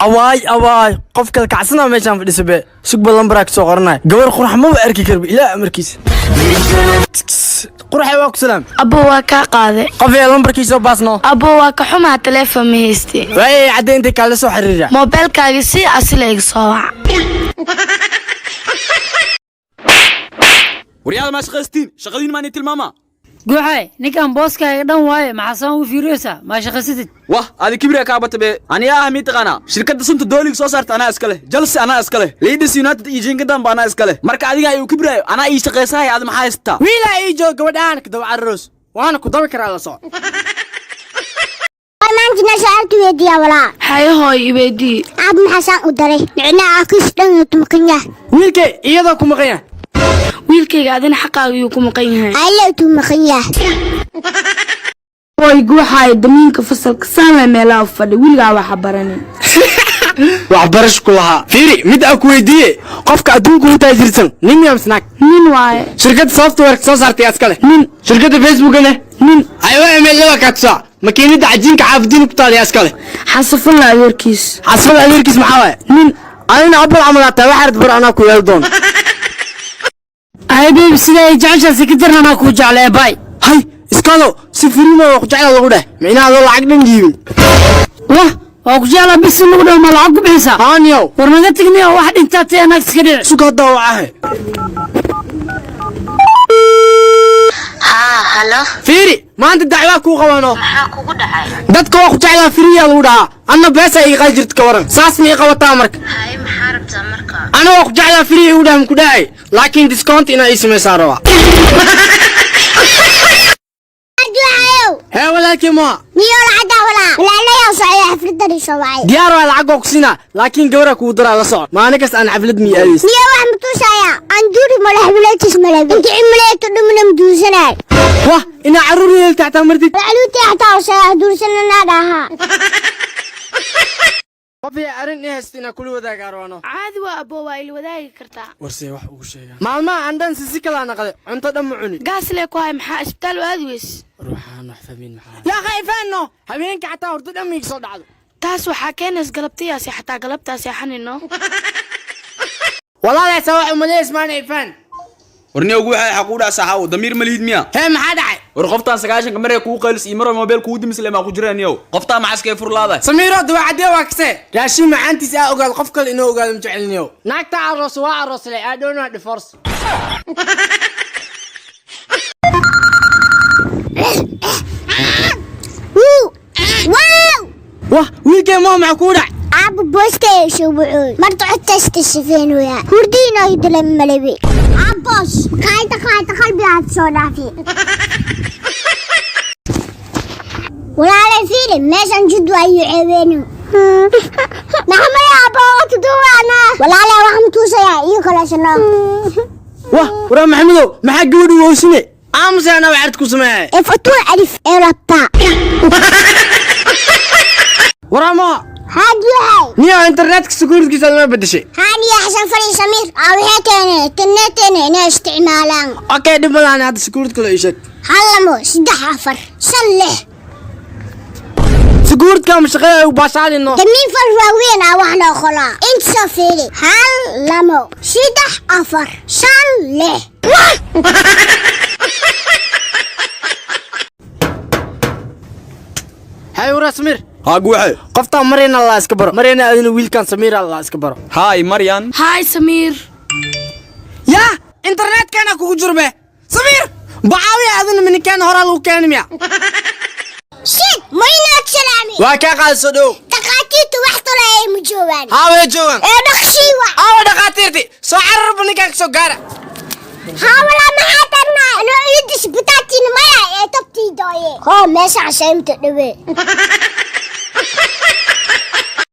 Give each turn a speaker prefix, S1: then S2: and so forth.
S1: Awaay awaay, qof kale kacsana meeshaan fadhiso be. Sugba, lambaraa kasoo qoranaya. Gabar qurax maba arki karba, ilaa amarkiisa. Quraxay, waa ku salaam.
S2: Abbo, waa kaa qaaday.
S1: Qof ee lambarkiisoo baasno.
S2: Abbo, waa ka xumaa, taleefon ma hayste.
S1: Waayay, cadde intay kaala soo xiriira.
S2: Moobeelkaaga si asila iga soo wac.
S3: Waryaada, maa shaqaystiin? Shaqadiin maani tilmaamaa?
S4: Guuxay, ninkan booskaaga dhan waaye, maxaa saan u fiiriyeysaa? Maa shaqaysatid?
S3: Wah, adi kibriya kaa bata be. Aniyaa ah mii taqaanaa? Shirkadda sunta dooliga soo saarta anaa iska leh, Jalsi anaa iska leh, Leeds United iyo jingadan ba anaa iska leh. Marka adiga ayuu kibraayo, anaa ii shaqaysahay. Adi maxaa haysataa?
S1: Wiilaa ii joog, gabadhaan ka daba cararoos, waana ku dabi karaa, la soco.
S5: Maanta su'aalka weydiiyaa walaa.
S2: Haye hooy, iweydii.
S5: Aab, maxaa saan u daray? Micnaha akiis dhan uu maqan yahay.
S1: Wiilkay iyadoo ku maqan yahay.
S2: Wiilkayga, adina xaqaaga yuu ku maqan yahay.
S5: Alle utuu maqan yahay.
S2: Hooy, guuxaay, damiinka fasalka saan meelaha u fadhi, weligaa waxa baranin.
S1: Waxbarash ku lahaa. Fiiri, mid aan ku weydiiye: qofka adduunka ugu taajirsan nin miyaa mise naag?
S2: Nin waaye.
S1: Shirkadda software soo saartay iska leh?
S2: Nin.
S1: Shirkadda Facebookna?
S2: Nin.
S1: Aywa, email waa kaa tusaa. Makiinada cajiinka xaafadiina ku taal yaa iska leh?
S2: Xasafalla adeerkiis.
S1: Xasfada adeerkiis maxaa waaye?
S2: Nin.
S1: Adina abal camal aa tahay, waxaad bar anaa ku yeeli doona.
S4: Ay baby, sida ay jeceshaasi ka darna anaa kuu jeclay, bay.
S1: Hay iskalo, si firiimo waa ku jeclaa lagu dheh, micnaha adoo lacag dhan dhiibin.
S4: Wah, waa ku jeclaa bisi lagu dhaho, ma lacag ku bixisaa?
S1: Haaniyow.
S4: War naga tegniya, wax dhintaa tee naag iska dhici.
S1: Sug, hadda wacahe.
S6: Haa, halo.
S1: Fiiri, maanta dacwaa kuu qabano.
S6: Maxaa kugu dhacay?
S1: Dadka waa ku jeclaa firiyaa lagu dhahaa, anna beesa iga qali jirta. Ka waran, saas ma ii qabataa marka?
S6: Haye, maxaa rabtaa marka?
S1: Ana waa ku jeclaa firiya igu dhaha maku dhacay, laakiin discount inaa ii samaysaa rabaa.
S5: Aduuxayow.
S1: Hee walaalkii moa.
S5: Niyo lacagta walaa. Walaalayaw socday xafladani soo wacay.
S1: Diyaar waa, lacag oo ku siinaa, laakiin gabaraa kugu daraa, la soco. Maalin kasta aan xaflad miyi aadays.
S5: Niyo, wax matusaya. Aan duuri mala xafladtiis mala. Inta cimriyeeto dhumna maduusanay.
S1: Wah, inaa carruur yeelta xataa martid.
S5: Walaluuti xataa usaya duursanana dhaha.
S1: Qof arrin i haysta inaa kula wadaaga arwaano.
S2: Caadi waa abbo, waa ila wadaagi kartaa.
S1: Warsee wax ugu sheegaa? Maalmaha aan dhan sisi kalaa naqday, cunto dhan ma cuni.
S2: Gaaslee ku hay, maxaa isbitaal u aadi weys?
S1: Ruuxaan wax fahmin maxaa yaa khayfaano, habeenka xataa horta dhan miiga soo dhacdo.
S2: Taas waxaa keenays galabtayaasi, xataa galabtaa seexanino.
S1: Walaaleysa wax umaleys maana ifaan.
S3: Warni ugu waxay xaq u dhac saxaawo, damiir ma lihid miya?
S1: Hee, maxaa dhacay?
S3: War qoftaan 90-ka maree kugu qaylis iyo maroo mobile kugu dimis leh maa ku jiraan yow? Qoftaa maxaskee furlaada?
S1: Samiiro, dawacadee waa kasee raashin macaantiisa aa ogaado, qof kale inoo ogaado ma jeceliniyow. Naagta aroos waa aroosle, aa dhownaa divorce.
S5: Wuu. Wow!
S1: Wah, wiilkay moo, maxaa kugu dhac?
S5: Aabba, booska ay soo wuxuu. Marta codtaas tasafeen waya. Hurdiina ay dilan malabi. Aabboos, qaayta qaayta qalbi aad soo dhaafi. Walaalay fiiri, meeshan jid waa iyo ceebeenu. Maxamed aabbo waa tuduwaana. Walaalay, wax matuusaya iyo kale sano.
S1: Wah, waraa Maxamedow, maxaa gabadhu woosine? Aamuse, anaa waxaad ku sameeyay.
S5: Ee fatuul alif ee rabta.
S1: Waraa moo.
S5: Haad yahay.
S1: Niyo, internetka securitygiisa lama bedeshay?
S5: Haaniya Xasan Fari Samiir aa waxay keeneen interneteena inay isticmaalaan.
S1: Okay, dhib ma lahan, hadda security kale ii sheeg.
S5: 1 2 3 4 5 6.
S1: Security ma shaqeeya u baashaalino?
S5: Damiin far waaweyn aa wax noo qolaa. Inta soo fiiri. 1 2 3 4 5 6.
S1: Hay waraa Samiir.
S3: Haa guuxe.
S1: Qoftaan Marina la iska baro, Marina, adina wiilkan Samiira la iska baro.
S3: Haay Maryan.
S2: Haay Samiir.
S1: Yaa internetkana kugu jurbe Samiir bacaawiya, adina mininkeena horaa lagu keeni miya?
S5: Shit, maynaad salaami.
S1: Waa kaa qaadi, soo dhow.
S5: Dhakhaatiirta wax tole ay ma joogaan.
S1: Haa, way joogaan.
S5: Ee dhaqshiiwa.
S1: Aawa dhakhaatiirti? Soo cararba, ninkaan ka soo gaara.
S5: Haa walaa, maxaa tarnaa? Inoo idis bitaatiina maya ee tabtii dooye. Hoo meesha cashaymta dhawe.